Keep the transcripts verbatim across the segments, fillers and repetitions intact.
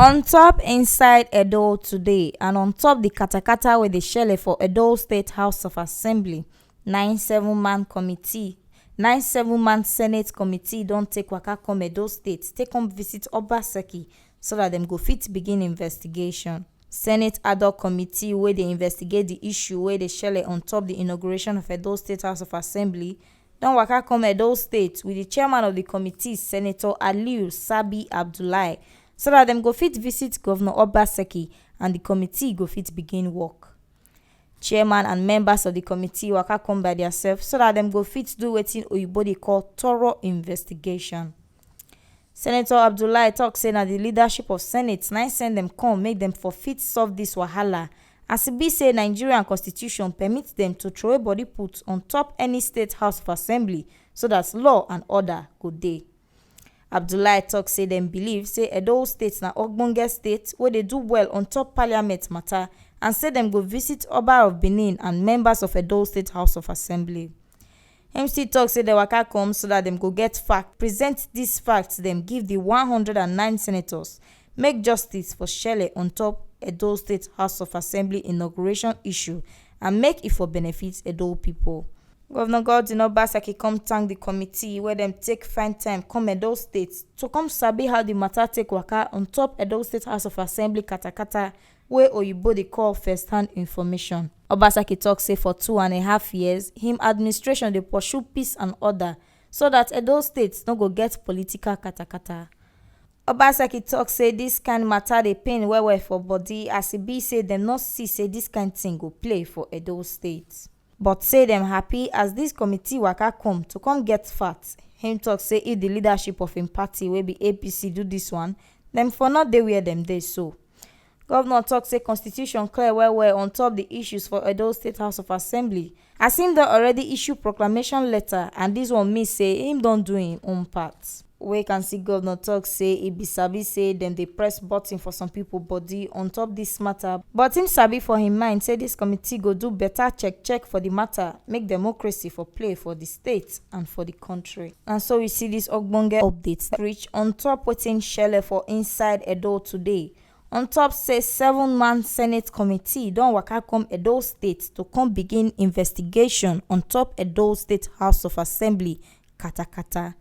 On top inside Edo today and on top the katakata wey dey shele for Edo State House of Assembly, nine seven man committee, nine seven man Senate committee don take waka come Edo State, take come visit Obaseki so that dem go fit begin investigation. Senate ad hoc committee wey dey investigate the issue wey dey shele on top the inauguration of Edo State House of Assembly don waka come Edo State with the chairman of the committee, Senator Aliu Sabi Abdullahi, so that dem go fit visit Governor Obaseki and the committee go fit begin work. Chairman and members of the committee waka come by themselves so that dem go fit do wetin oyibo dey call thorough investigation. Senator Abdullahi talk say na the leadership of Senate na im send dem come make dem for fit solve this wahala, as e be say Nigerian constitution permit dem to throway body put on top any state house of assembly so that law and order go dey. Abdullahi talk say dem believe say Edo State na ogbonge state wey dey do well on top parliament matter, and say dem go visit Oba of Benin and members of Edo State House of Assembly. Him still talk say dem waka come so that dem go get fact, present these facts dem give the one hundred and nine senators, make justice for shele on top Edo State House of Assembly inauguration issue, and make e for benefit Edo people. Governor Godwin Obaseki come thank the committee where dem take find time come Edo State to come sabi how the matter take waka on top Edo State House of Assembly katakata wey oyibo dey call first-hand information. Obaseki talk say for two and a half years, him administration dey pursue peace and order so that Edo State no go get political katakata. Obaseki talk say this kind matter dey pain well well for body, as e be say dem no see say this kind thing go play for Edo State. But say dem happy as this committee waka come to come get facts. Him talk say if the leadership of him party wey be A P C do this one, dem for not dey where dem dey so. Governor talk say constitution clear well well on top the issues for Edo State House of Assembly, as him don already issue proclamation letter, and this one mean say him don do him own part. Wey can see governor talk say e be sabi say dem dey press button for some people body on top this matter, but him sabi for him mind say this committee go do better check check for the matter, make democracy for play for the state and for the country. And so we see this ogbonge update reach on top wetin shele for inside Edo today. On top say seven-man Senate committee don waka come Edo State to come begin investigation on top Edo State House of Assembly katakata.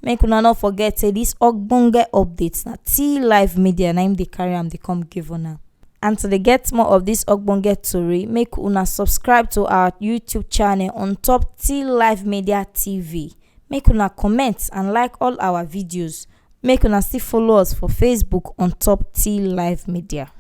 Make una no forget say this ogbonge updates na T Live Media na im dey carry am dey come give una. And to dey get more of this ogbonge tori, make una subscribe to our YouTube channel on top T Live Media T V. Make una comment and like all our videos. Make una still follow us for Facebook on top T Live Media.